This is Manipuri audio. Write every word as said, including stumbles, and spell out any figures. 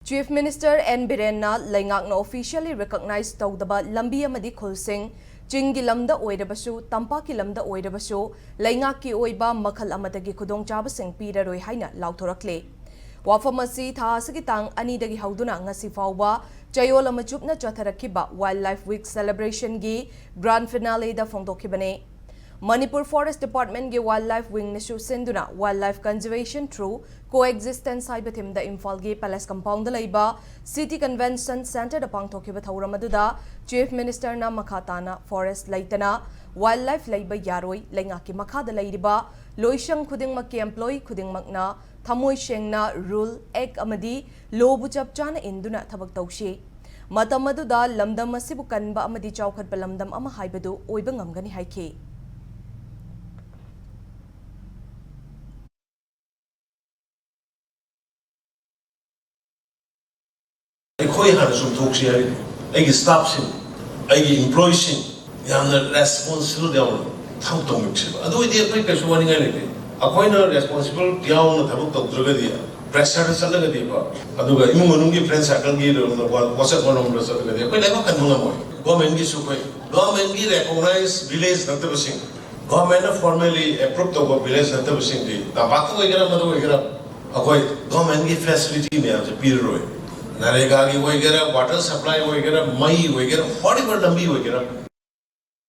Chief Minister N Birenna ꯂꯩꯉꯥꯛꯅ officially recognize ꯇꯧꯗꯕ ꯂꯝꯕꯤ ꯑꯃꯗꯤ ꯈꯨꯜꯁꯤꯡ, ꯆꯤꯡꯒꯤ ꯂꯝꯗ ꯑꯣꯏꯔꯕꯁꯨ, ꯇꯝꯄꯥꯛꯀꯤ ꯂꯝꯗ ꯑꯣꯏꯔꯕꯁꯨ, ꯂꯩꯉꯥꯛꯀꯤ ꯑꯣꯏꯕ ꯃꯈꯜ ꯑꯃꯠꯇꯒꯤ ꯈꯨꯗꯣꯡꯆꯥꯕꯁꯤꯡ ꯄꯤꯔꯔꯣꯏ ꯍꯥꯏꯅ ꯂꯥꯎꯊꯣꯔꯛꯂꯤ꯫ ꯋꯥꯐꯝ ꯑꯁꯤ ꯊꯥ ꯑꯁꯤꯒꯤ ꯇꯥꯡ ꯑꯅꯤꯗꯒꯤ ꯍꯧꯗꯨꯅ ꯉꯁꯤ ꯐꯥꯎꯕ ꯆꯌꯣꯜ ꯑꯃ ꯆꯨꯞꯅ ꯆꯠꯊꯔꯛꯈꯤꯕ Wildlife Week celebrationꯒꯤ grand finaleꯗ ꯐꯣꯡꯗꯣꯛꯈꯤꯕꯅꯤ꯫ Manipur Forest Departmentꯀꯤ Wildlife Wingꯅꯁꯨ ꯁꯤꯟꯗꯨꯅ Wildlife Conservation Through Coexistence ꯍꯥꯏꯕ themeꯗ ꯏꯝꯐꯥꯜꯒꯤ Palace Compoundꯗ ꯂꯩꯕ City Convention Centreꯗ ꯄꯥꯡꯊꯣꯛꯈꯤꯕ ꯊꯧꯔꯝ ꯑꯗꯨꯗ Chief Ministerꯅ ꯃꯈꯥ ꯇꯥꯅ forest ꯂꯩꯇꯅ wildlife ꯂꯩꯕ ꯌꯥꯔꯣꯏ, ꯂꯩꯉꯥꯛꯀꯤ ꯃꯈꯥꯗ ꯂꯩꯔꯤꯕ ꯂꯣꯏꯁꯪ ꯈꯨꯗꯤꯡꯃꯛꯀꯤ employee ꯈꯨꯗꯤꯡꯃꯛꯅ ꯊꯃꯣꯏ ꯁꯦꯡꯅ rule, act ꯑꯃꯗꯤ lawꯕꯨ ꯆꯞ ꯆꯥꯅ ꯏꯟꯗꯨꯅ ꯊꯕꯛ ꯇꯧꯁꯤ꯫ ꯃꯇꯝ ꯑꯗꯨꯗ ꯂꯝꯗꯝ ꯑꯁꯤꯕꯨ ꯀꯟꯕ ꯑꯃꯗꯤ ꯆꯥꯎꯈꯠꯄ ꯂꯝꯗꯝ ꯑꯃ ꯍꯥꯏꯕꯗꯨ ꯑꯣꯏꯕ ꯉꯝꯒꯅꯤ ꯍꯥꯏꯈꯤ꯫ ꯑꯩꯈꯣꯏ ꯍꯥꯟꯅ ꯆꯨꯝꯊꯣꯛꯁꯤ ꯍꯥꯏꯔꯤꯅꯤ꯫ ꯑꯩꯒꯤ staffꯁꯤꯡ, ꯑꯩꯒꯤ employeeꯁꯤꯡ ꯌꯥꯝꯅ responsible ꯌꯥꯎꯅ ꯊꯕꯛ ꯇꯧꯃꯤꯟꯅꯁꯦꯕ꯫ ꯑꯗꯨ ꯑꯣꯏꯗꯤ ꯑꯩꯈꯣꯏ ꯀꯩꯁꯨ ꯋꯥꯅꯤꯡꯉꯥꯏ ꯂꯩꯇꯦ꯫ ꯑꯩꯈꯣꯏꯅ responsible ꯌꯥꯎꯅ ꯊꯕꯛ ꯇꯧꯗ꯭ꯔꯒꯗꯤ, pressureꯗ ꯆꯠꯂꯒꯗꯤꯀꯣ, ꯑꯗꯨꯒ ꯏꯃꯨꯡ ꯃꯅꯨꯡꯒꯤ friend circleꯒꯤ ꯋꯥꯆꯦꯞ ꯋꯥꯅꯣꯝꯗ ꯆꯠꯂꯒꯗꯤ ꯑꯩꯈꯣꯏ ꯂꯥꯏꯕꯛ ꯀꯟꯕ ꯉꯝꯃꯣꯏ꯫ Governmentꯒꯤꯁꯨ ꯑꯩꯈꯣꯏ governmentꯒꯤ recognize village ꯅꯠꯇꯕꯁꯤꯡ, governmentꯅ formally approve ꯇꯧꯕ village ꯅꯠꯇꯕꯁꯤꯡꯗꯤ, ꯇꯝꯄꯥꯛꯇ ꯑꯣꯏꯒꯦꯔꯥ, ꯑꯃꯗ ꯑꯣꯏꯒꯦꯔꯥ, ꯑꯩꯈꯣꯏ governmentꯒꯤ facility ꯃꯌꯥꯝꯁꯦ ꯄꯤꯔꯔꯣꯏ꯫ ꯅꯔꯦꯒꯥꯒꯤ ꯑꯣꯏꯒꯦꯔꯥ, water supply ꯑꯣꯏꯒꯦꯔꯥ, ꯃꯩ ꯑꯣꯏꯒꯦꯔꯥ, whatever ꯂꯝꯕꯤ ꯑꯣꯏꯒꯦꯔꯥ,